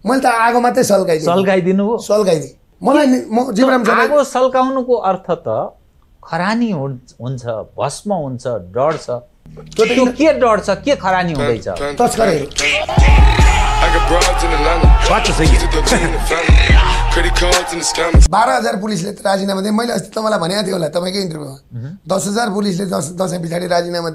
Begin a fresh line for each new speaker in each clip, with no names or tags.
मैले त आगो मात्रै
सल्काइदिनु हो
सल्काइदिए मलाई
आगो सल्काउनुको अर्थ त खरानी हुन्छ भस्म हुन्छ डढ्छ त्यो के डढ्छ के खरानी हुँदैछ
तस्करहरू 12,000 पुलिसले राजीनामा दिए मैले अस्ति तपाईँलाई भनेको थिएँ होला तपाईँकै इन्टरभ्यूमा 10,000 पुलिसले दसैँ पछाडि राजीनामा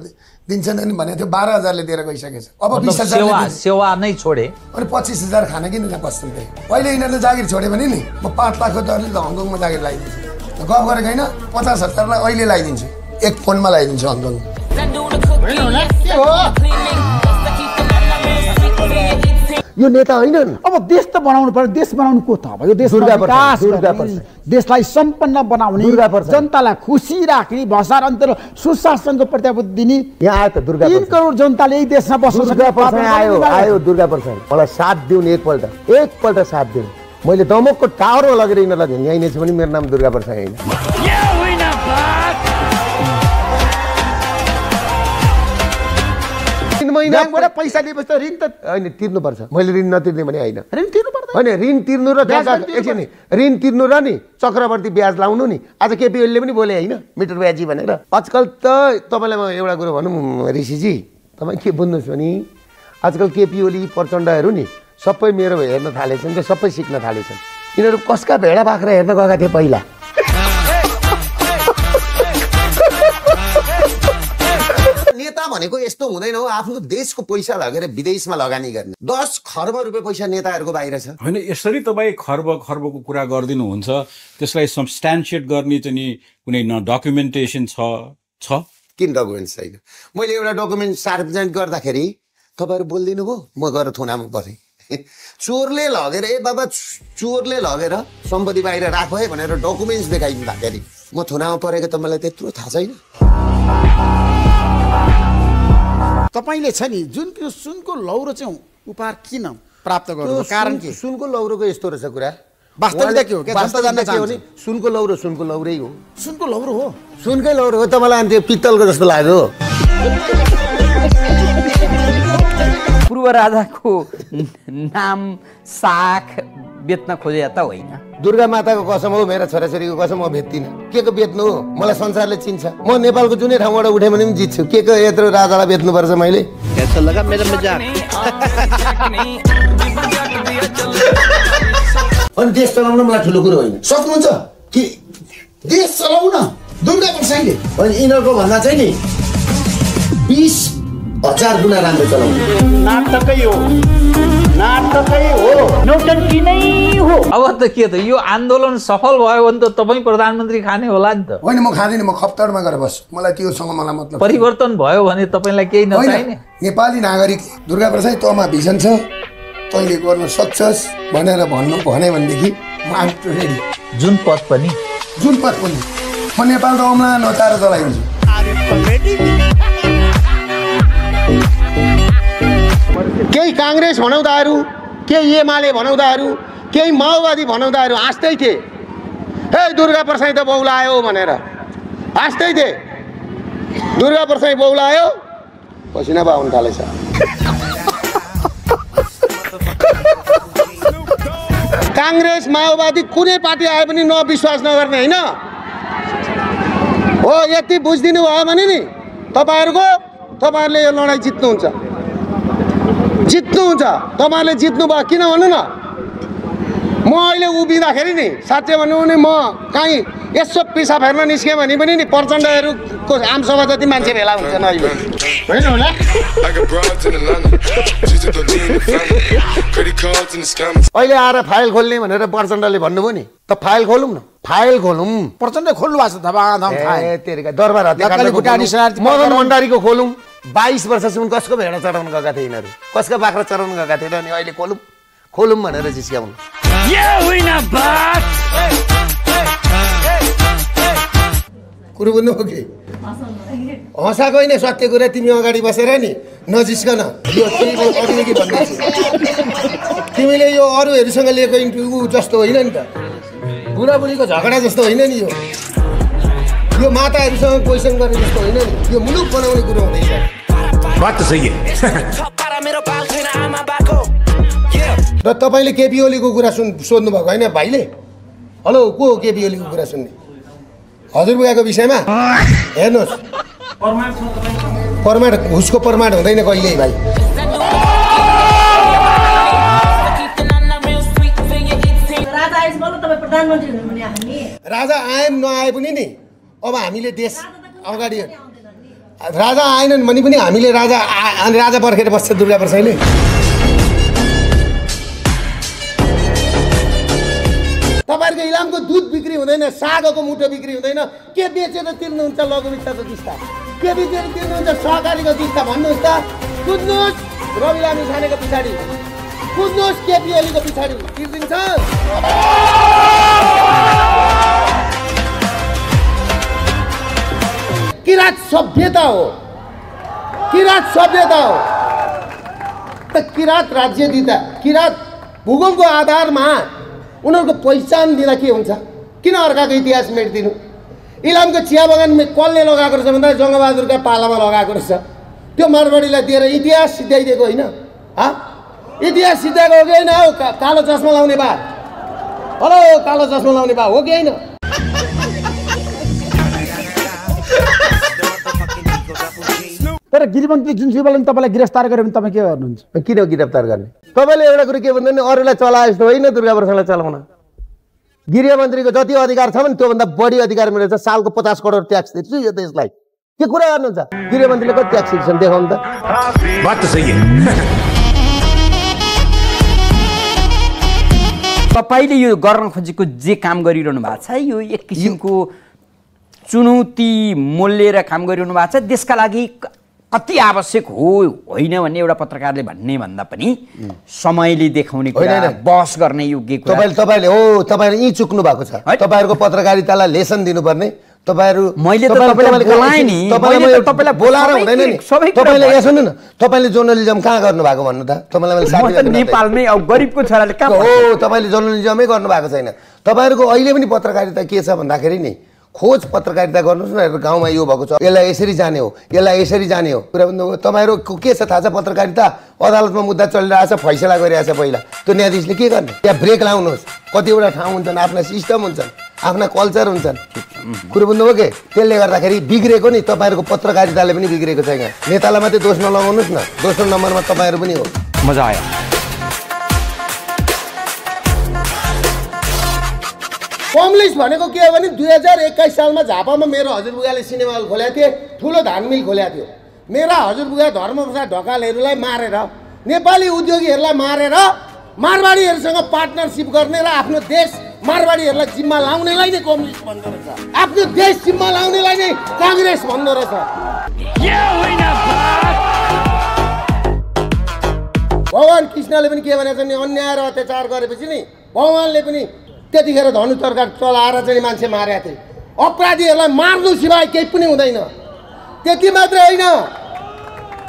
दिन्छन् अनि भनेको थियो 12,000ले दिएर गइसकेछ अब 20,000
सेवा नै छोडे
अनि 25,000 खान किन त्यहाँ बस्छन् फेरि अहिले यिनीहरूले जागिर छोड्यो भने नि म 5 लाखको दरले हङकङमा जागिर लगाइदिन्छु गफ गरेको होइन 50,000लाई अहिले लगाइदिन्छु एक फोनमा लगाइदिन्छु हङकङ
यो नेता हैनन्
अब देश त बनाउनु पर्यो देश बनाउनु को त अब यो देश देशलाई सम्पन्न बनाउने जनतालाई खुसी राख्ने भसार अन्तर सुशासनको प्रतिबद्धता दिने
यहाँ आयो त दुर्गा
3 करोड जनताले यही देशमा बस्न सक्ने
आयो दुर्गा प्रसाद मलाई साथ दिउन एकपल्ट साथ दिउन मैले दमकको टावरमा लगेर यिनीहरूलाई झिङ्गाइनेछु भने मेरो नाम दुर्गा प्रसाद हैन
बैंकबाट पैसा लिएपछि त ऋण त
हैन तिर्नुपर्छ मैले ऋण नतिर्ने भने हैन
ऋण तिर्नु पर्दैन
हैन ऋण तिर्नु र एकछिन ऋण तिर्नु र नि चक्रवर्ती ब्याज लाउनु नि आज केपी ओलीले पनि बोले हैन मिटर ब्याजी भनेर आजकल त तपाईलाई म एउटा कुरा भनौँ ऋषिजी तपाई के बुझ्नुस् भने आजकल केपी ओली प्रचण्डहरू नि सबै मेरो हेर्न थालेछन् के सबै सिक्न थालेछन् यिनीहरू कसका भेडा बाख्रा हेर्न गएका थिए पहिला नेता भनेको यस्तो हुँदैन हो आफ्नो देशको पैसा लगेर विदेशमा लगानी गर्ने 10 खर्ब रुपैयाँ पैसा नेताहरूको बाहिर छ
हैन यसरी तपाई खर्बको कुरा गर्दिनु हुन्छ त्यसलाई सब्स्टान्शिएट गर्ने चाहिँ नि कुनै न डकुमेन्टेसन छ
किन डकुमेन्ट छैन मैले एउटा डकुमेन्ट सार्वजनिक गर्दाखेरि तपाईहरु बोल्दिनु भो म गएर थुनामा परे चोरले लगेर बाबा चोरले लगेर सम्पत्ति बाहिर राख है भनेर डकुमेन्ट्स देखाइदिँदाखेरि म थुनामा परेको त मलाई त्यत्रो थाहा छैन
तपाईले छ नि जुन त्यो सुनको लौरो चाहिँ उपहार किन प्राप्त गर्नु कारण के
सुनको लौरोको यस्तो रहेछ कुरा
वास्तविकता के हो के जनता जान्न
के हो नि सुनको लौरै हो
सुनको लौरो हो
सुनकै लौरो हो तपाईलाई अनि त्यो पित्तलको जस्तो लाग्यो
पूर्व राजाको नाम साख बेच्न खोजे त होइन
दुर्गा माताको कसम हो मेरा छोराछोरीको कसम म भेट्दिन के को बेच्नु हो मलाई संसारले चिन्छ म नेपालको जुनै ठाउँबाट उठे भने पनि जित्छु के को यत्रो राजालाई बेच्नु पर्छ मैले
कैसा लगा मेरो मजाक
अनि देश चलाउन मलाई ठुलो कुरो होइन सक्नुहुन्छ कि देश चलाउन दुर्गा प्रसादले अनि यिनीहरूको भन्दा चाहिँ नि 20,000 गुणा राम्रो चलाउनु
नाटकै हो नौटंकी नै हो
अब त के त यो आन्दोलन सफल भयो भने त तपाई प्रधानमन्त्री खाने होला नि त
होइन म खादिन म खप्तरमा गएर बस मलाई त्योसँग मलाई मतलब
परिवर्तन भयो भने तपाईलाई केही नचाहिने
नेपाली नागरिक दुर्गा प्रसाद तँमा भिजन छ तैँले गर्न सक्छस् भनेर भने भनेदेखि म आम रेडी
जुन पद पनि
म नेपाल त अमला नचाएर चलाइदिन्छु
केही कांग्रेस भनाउँदाहरू केही एमाले भनाउँदाहरू केही माओवादी भनाउँदाहरू हाँस्दै थिए हे दुर्गा प्रसाद त बौलायो भनेर हाँस्दै थिए दुर्गा प्रसाद बौलायो पसिना बाहुन थालेछ कांग्रेस माओवादी कुनै पार्टी आए पनि नविश्वास नगर्ने हैन हो यति बुझिदिनु भयो भने नि तपाईहरुले यो लडाई जित्नुहुन्छ तपाईहरुले जित्नु भयो किन भन्नु न म अहिले उभिँदाखेरि नि साच्चै भन्नु भने म कहीँ यसो पिसा फेर्न निस्के भने पनि नि प्रचण्डहरुको आमसभा जति मान्छे भेला हुन्छन् अहिले हैन होला अहिले आएर फाइल खोल्ने भनेर प्रचण्डले भन्नुभयो नि त फाइल खोलौँ न
प्रचण्ड खोल्नु भएको छ धबाधम फाइल
तेरेका दरबार मदन भण्डारीको खोलौँ 22 वर्षसम्म कसको भेडा चढाउन गएका थिए यिनीहरू कसको बाख्रा चढाउन गएका थिए अनि अहिले खोलौँ भनेर जिस्क्याउनु कुरो बुझ्नु हो कि हँसाको होइन सत्य कुरा तिमी अगाडि बसेर नि नजिस्कन यो अघिदेखि भन्दैछु तिमीले यो अरूहरूसँग लिएको इन्टरभ्यू जस्तो होइन नि त बुढाबुढीको झगडा जस्तो होइन नि यो माताहरूसँग क्वेसन गर्ने जस्तो होइन नि यो मुलुक बनाउने कुरो हुँदैछ
बात त सही है
र तपाईँले केपी ओलीको कुरा सोध्नु भएको होइन भाइले? हेलो, को हो केपी ओलीको कुरा सुन्ने? हजुरबुवाको विषयमा हेर्नुहोस्, प्रमाण उसको प्रमाण हुँदैन कहिल्यै भाइ। राजा आएम नआए पनि नि अब हामीले देश अगाडि, राजा आएनन् भने पनि हामीले राजा पर्खेर बस्छ दुर्गा प्रसाईले। तपाईँहरूको इलामको दुध बिक्री हुँदैन, सागको मुठो बिक्री हुँदैन, के बेचेर तिर्नुहुन्छ लघुवित्तको किस्ता, के बेचेर तिर्नुहुन्छ सहकारीको किस्ता भन्नुहोस् त। कुद्नुहोस् रवि लामी छानेको पछाडि, कुद्नुहोस् केपी ओलीको पछाडि, तिर्दिन्छ। किराँत सभ्यता हो, किराँत सभ्यता हो। त किराँत राज्य दिँदा, किराँत भूगोलको आधारमा उनीहरूको पहिचान दिँदा के हुन्छ? किन अर्काको इतिहास मेटिदिनु? इलामको चिया बगानमा कसले लगाएको रहेछ भन्दा जङ्गबहादुरका पालामा लगाएको रहेछ। त्यो मारवाडीलाई दिएर इतिहास सिद्ध्याइदिएको होइन? इतिहास सिद्ध्याएको हो कि होइन? हो कालो चस्मा लाउने बा, हेलो कालो चस्मा लाउने बा हो कि होइन?
तर गृहमन्त्री जुनसुकैले तपाईँलाई गिरफ्तार गर्यो भने तपाईँ के गर्नुहुन्छ?
किन गिरफ्तार गर्ने? तपाईँले एउटा कुरो के भन्दैन, अरूलाई चलाए जस्तो होइन दुर्गा प्रसाईलाई चलाउन। गृहमन्त्रीको जति अधिकार छ भने त्योभन्दा बढी अधिकार मिलेको छ। सालको 50 करोड ट्याक्स तिर्छु यो देशलाई। के कुरा गर्नुहुन्छ? गृहमन्त्रीले कति ट्याक्स तिर्छन् देखाउनु त।
बात त सही है।
तपाईँले यो गर्न खोजेको जे काम गरिरहनु भएको छ यो एक किसिमको चुनौती मोलेर काम गरिरहनु भएको छ। देशका लागि कति आवश्यक हो होइन भन्ने एउटा पत्रकारले भन्ने भन्दा पनि समयले देखाउने कुरा, बहस गर्ने योग्य कुरा।
तपाईँले हो, तपाईँले यहीँ चुक्नु भएको छ। तपाईँहरूको पत्रकारितालाई लेसन दिनुपर्ने। तपाईँहरू
मैले त तपाईँलाई बोलाएँ नि,
तपाईँलाई बोलाएर हुँदैन नि। तपाईँले यहाँ सुन्नु न, तपाईँले जर्नलिजम कहाँ गर्नु भएको भन्नु त? तपाईँलाई
नेपालमै अब गरिबको छोराले कहाँ
हो? तपाईँले जर्नलिजमै गर्नु भएको छैन। तपाईँहरूको अहिले पनि पत्रकारिता के छ भन्दाखेरि नि खोज पत्रकारिता गर्नुहोस् न। गाउँमा यो भएको छ, यसलाई यसरी जाने हो, यसलाई यसरी जाने हो कुरा भन्नु। तपाईँहरूको के छ थाहा छ? पत्रकारिता अदालतमा मुद्दा चलिरहेछ, फैसला गरिरहेछ। पहिला त्यो न्यायाधीशले के गर्ने? त्यहाँ ब्रेक लाउनुहोस्। कतिवटा ठाउँ हुन्छन्, आफ्ना सिस्टम हुन्छन्, आफ्ना कल्चर हुन्छन्। कुरो बुझ्नुभयो के? त्यसले गर्दाखेरि बिग्रेको नि तपाईँहरूको पत्रकारिताले पनि बिग्रेको छैन। नेतालाई मात्रै दोष नलगाउनुहोस् न, दोस्रो नम्बरमा तपाईँहरू पनि हो।
मजा आयो।
कम्युनिस्ट भनेको के हो भने 2021 सालमा झापामा मेरो हजुरबुवाले सिनेमा हल खोलेको थिए, ठुलो धान मिल खोलेको थियो। मेरा हजुरबुवा धर्मप्रसाद ढकालहरूलाई मारेर, नेपाली उद्योगीहरूलाई मारेर, मारवाडीहरूसँग पार्टनरसिप गर्ने र आफ्नो देश मारवाडीहरूलाई जिम्मा लाउनेलाई नै कम्युनिस्ट भन्दो रहेछ। आफ्नो देश जिम्मा लाउनेलाई नै काङ्ग्रेस भन्दो रहेछ। भगवान कृष्णले पनि के भनेको छ नि, अन्याय र अत्याचार गरेपछि नि भगवानले पनि त्यतिखेर धनु तरकार चलाएर चाहिँ मान्छे मारेका थिए। अपराधीहरूलाई मार्नु सिवाय केही पनि हुँदैन। त्यति मात्रै होइन,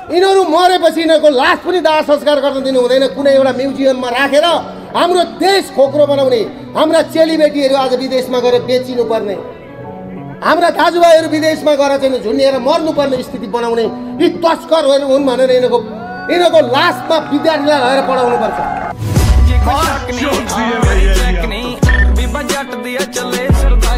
यिनीहरू मरेपछि यिनीहरूको लास पनि दाह संस्कार गर्न दिनु हुँदैन। कुनै एउटा म्युजियममा राखेर हाम्रो देश खोक्रो बनाउने, हाम्रा चेलीबेटीहरू आज विदेशमा गएर बेचिनु पर्ने, हाम्रा दाजुभाइहरू विदेशमा गएर चाहिँ झुन्डिएर मर्नुपर्ने स्थिति बनाउने यी तस्करहरू हुन् भनेर यिनीहरूको लासमा विद्यार्थीलाई लगेर पढाउनुपर्छ।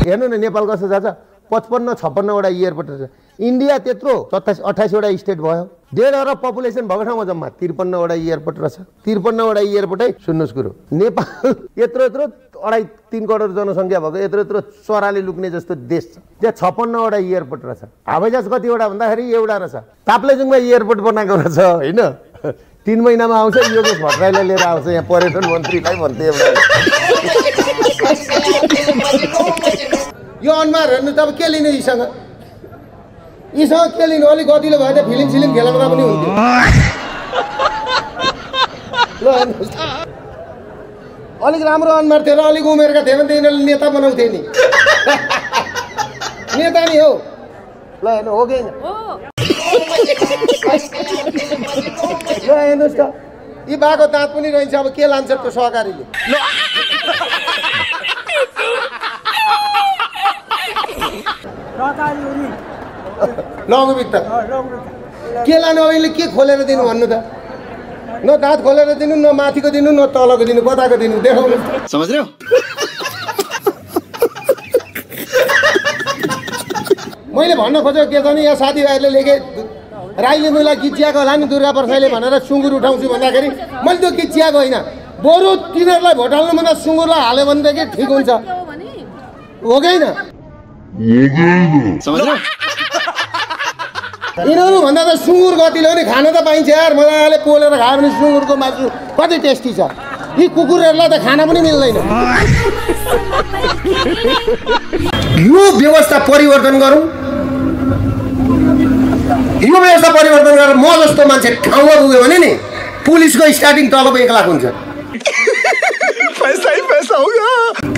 हेर्नु न नेपाल कस्तो जान्छ। 55-56वटा एयरपोर्ट छ। इन्डिया त्यत्रो 27-28वटा स्टेट भयो। 1.5 अरब पपुलेसन भएको ठाउँमा जम्मा 53वटा एयरपोर्ट रहेछ। 53वटा एयरपोर्टै सुन्नुहोस् कुरो, नेपाल यत्रो 2.5-3 करोड जनसङ्ख्या भएको यत्रो चराले लुक्ने जस्तो देश छ। त्यहाँ 56वटा एयरपोर्ट रहेछ। हवाईजहाज कतिवटा भन्दाखेरि एउटा रहेछ। ताप्लेजुङमा एयरपोर्ट बनाएको रहेछ होइन। 3 महिनामा आउँछ योगेश भट्टराईलाई लिएर आउँछ यहाँ पर्यटन मन्त्रीलाई भन्थे एउटा। यो अनुहार हेर्नु त अब के लिने यीसँग के लिनु? अलिक गतिलो भए त फिल्म खेलाउँदा पनि हुन्थ्यो। ल अलिक राम्रो अनुहार थियो र अलिक उमेरका थियो भने त यिनीहरूले नेता बनाउँथे नि। नेता नि हो। ल हेर्नु हो कि ल हेर्नुहोस् त, यी बाको दाँत पनि रहन्छ। अब के लान्छ त्यो सहकारीले? लघुवित्त के लानु? अहिले के खोलेर दिनु भन्नु त? न दाँत खोलेर दिनु न माथिको दिनु न तलको दिनु कताको दिनु देखाउनु
समझ्यौ
मैले भन्न खोजेको के छ नि यहाँ साथीभाइहरूले लेखे राईले मलाई किच्याएको होला नि दुर्गा प्रसाईले भनेर सुँगुर उठाउँछु भन्दाखेरि मैले त्यो किच्याएको होइन बरु तिनीहरूलाई भोट हाल्नुभन्दा सुँगुरलाई हाल्यो भनेदेखि ठिक हुन्छ हो कि होइन
समझ्यौ
यिनीहरू भन्दा त सुँगुर गतिलो नि खान त पाइन्छ यार मजाले पोलेर खायो भने सुँगुरको मासु कति टेस्टी छ यी कुकुरहरूलाई त खान पनि मिल्दैन यो व्यवस्था परिवर्तन गरौँ यो व्यवस्था परिवर्तन गरेर म जस्तो मान्छे ठाउँमा पुग्यो भने नि पुलिसको स्टार्टिङ तलब 1 लाख हुन्छ
पैसा होगा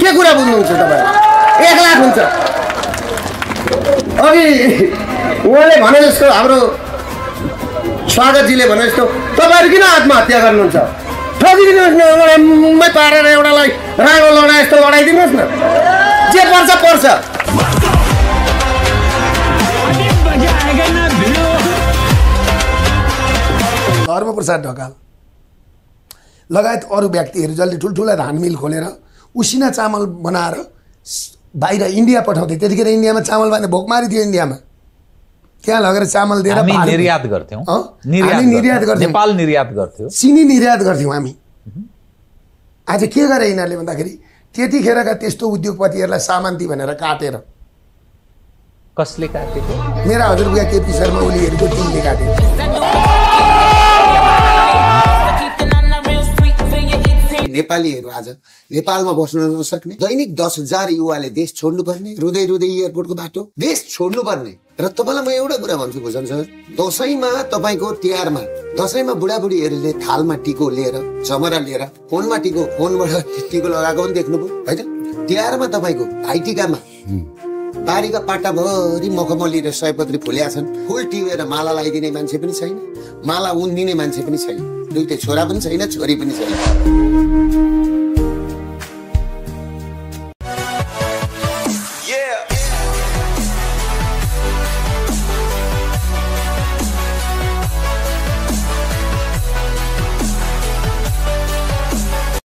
के कुरा बुझ्नुहुन्छ तपाईँ 1 लाख हुन्छ अघि उहाँले भने जस्तो हाम्रो स्वागतजीले भने जस्तो तपाईँहरू किन आत्महत्या गर्नुहुन्छ ठगिदिनुहोस् न एउटा मुम्बई पारेर एउटालाई राम्रो लडाइ जस्तो लडाइदिनुहोस् न जे पर्छ पर्छ
धर्मप्रसाद ढकाल लगायत अरू व्यक्तिहरू जसले ठुल्ठुला धान मिल खोलेर उसिना चामल बनाएर बाहिर इन्डिया पठाउँथे त्यतिखेर इन्डियामा चामल भने भोकमारी थियो इन्डियामा त्यहाँ लगेर चामल दिएर
हामी निर्यात गर्थ्यौँ
हामी निर्यात गर्थ्यौँ
नेपाल निर्यात गर्थ्यो
चिनी निर्यात गर्थ्यौँ हामी आज के गरे यिनीहरूले भन्दाखेरि त्यतिखेरका त्यस्तो उद्योगपतिहरूलाई सामन्ती भनेर काटेर
कसले काटेको
मेरा हजुरबुवा केपी शर्मा ओलीहरूको टिमले काटेको
नेपालीहरू आज नेपालमा बस्न नसक्ने दैनिक 10,000 युवाले देश छोड्नुपर्ने रुँदै रुँदै एयरपोर्टको बाटो देश छोड्नुपर्ने र तपाईँलाई म एउटा कुरा भन्छु भुजन सर दसैँमा तपाईँको तिहारमा दसैँमा बुढाबुढीहरूले थालमा टिको लिएर जमरा लिएर फोनमा टिको फोनबाट टिको लगाएको पनि देख्नुभयो होइन तिहारमा तपाईँको भाइटिकामा बारीका पाटाभरि मखमली र सयपत्री फुल्या छन् फुल टिपेर माला लगाइदिने मान्छे पनि छैन माला उन्दिने मान्छे पनि छैन दुईटै छोरा पनि छैन छोरी पनि छैन